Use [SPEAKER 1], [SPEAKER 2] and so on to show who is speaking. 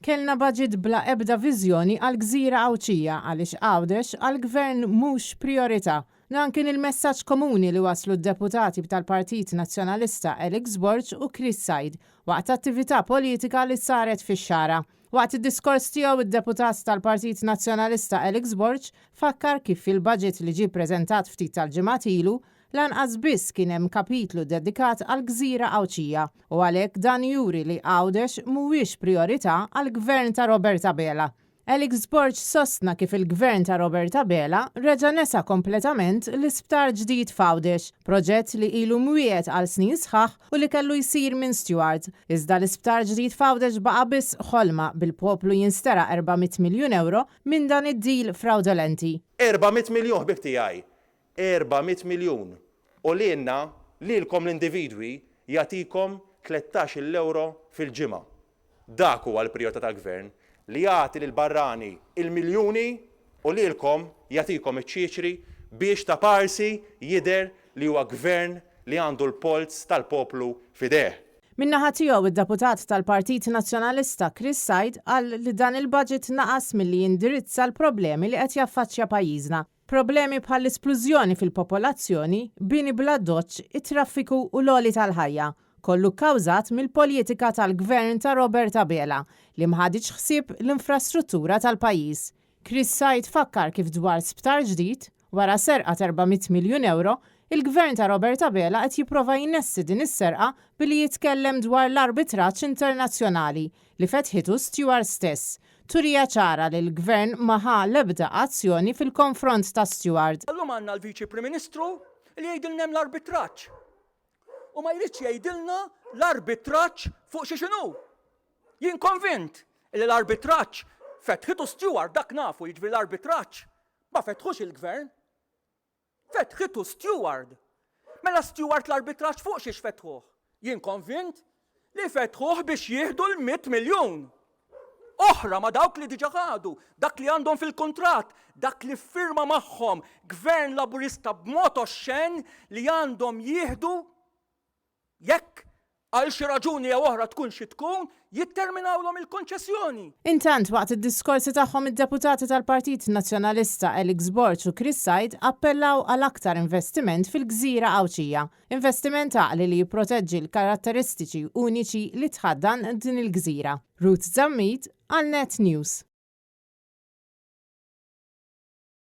[SPEAKER 1] Kellna budget bla ebda viżjoni għall-gżira Għawdxija għaliex Għawdex għall-Gvern mhux prijorità. Dan kien il-messaġġ komuni li wasslu d-Deputati tal-Partit Nazzjonalista Alex Borg u Chris Said waqt attività politika li saret fix-Xagħra. Waqt id-diskors tiegħu d-Deputat tal-Partit Nazzjonalista Alex Borg fakkar kif fil-budget li ġie ppreżentat ftit tal-ġimgħat ilu Lanqas biss kien hemm kapitlu dedikat għall-gżira Għawdxija u għalhekk dan juri li Għawdex mhuwiex prijorità għall-Gvern ta' Robert Abela. Alex Borg sostna kif il-Gvern ta' Robert Abela reġa' nesa kompletament l-isptar ġdid f'Għawdex, proġett li ilu mwiegħed għal snin sħaħ u li kellu jsir minn Steward. Iżda l-isptar ġdid f'Għawdex baqa' biss ħolma bil-poplu jinsteraq 400 miljun ewro minn dan id-deal frawdolenti.
[SPEAKER 2] 400 miljun ħbieb tiegħi 400 miljun u lilna, lilkom l-individwi, jagħtikom tlettax-il ewro fil-ġimgħa. Dak huwa l-prijorità tal-Gvern, li jagħti lill-barrani l-miljuni u lilkom jagħtikom iċ-ċiċri biex ta' parsi jidher li huwa Gvern li għandu l-polz tal-poplu f'idejh.
[SPEAKER 1] Min-naħa tiegħu id-Deputat tal-Partit Nazzjonalista Chris Said qal li dan il-budget naqas milli jindirizza l-problemi li qed jaffaċċja pajjiżna. Problemi bħall-isplużjoni fil-popolazzjoni, bini bl-addoċċ, it-traffiku u l-għoli tal-ħajja, kollu kkawżat mill-politika tal-Gvern ta' Robert Abela li m'ħaditx ħsieb l-infrastruttura tal-pajjiż. Chris Said fakkar kif dwar sptar ġdid, wara serqa t'400 miljun ewro, il-Gvern ta' Robert Abela qed jipprova jnessi din is-serqa billi jitkellem dwar l-arbitraġġ internazzjonali li fetħitu Steward stess, Turija ċara li l-Gvern ma ħa l-ebda azzjoni fil-konfront ta' Steward.
[SPEAKER 3] Illum għandna l-Viċi Prim Ministru li jgħidilna hemm l-arbitraġġ. U ma jridx jgħidilna l-arbitraġġ fuq xiex inhu. Jien konvint li l-arbitraġġ fetħitu Steward dak nafu, jiġifieri l-arbitraġġ ma fetħux il-Gvern. Fetħitu Steward. Mela Steward l-arbitraġġ fuq xiex fetħuh? Jien konvint li fetħuh biex jieħdu l-100 miljun. Oħra ma dawk li diġa ħadu, dak li għandhom fil-kuntratt, dak li ffirma magħhom Gvern Laburista b'mod oxxen li għandhom jieħdu Jekk, għal xi raġuni jew oħra tkun xi tkun, jitterminawlhom il-konċessjoni.
[SPEAKER 1] Intant, waqt id-diskorsi tagħhom id-Deputati tal-Partit Nazzjonalista Alex Borg u Chris Said appellaw għal aktar investiment fil-gżira Għawdxija. Investiment għaqli li jipproteġġi l-karatteristiċi uniċi li tħaddan din il-gżira. Ruth Zammit għal Net News.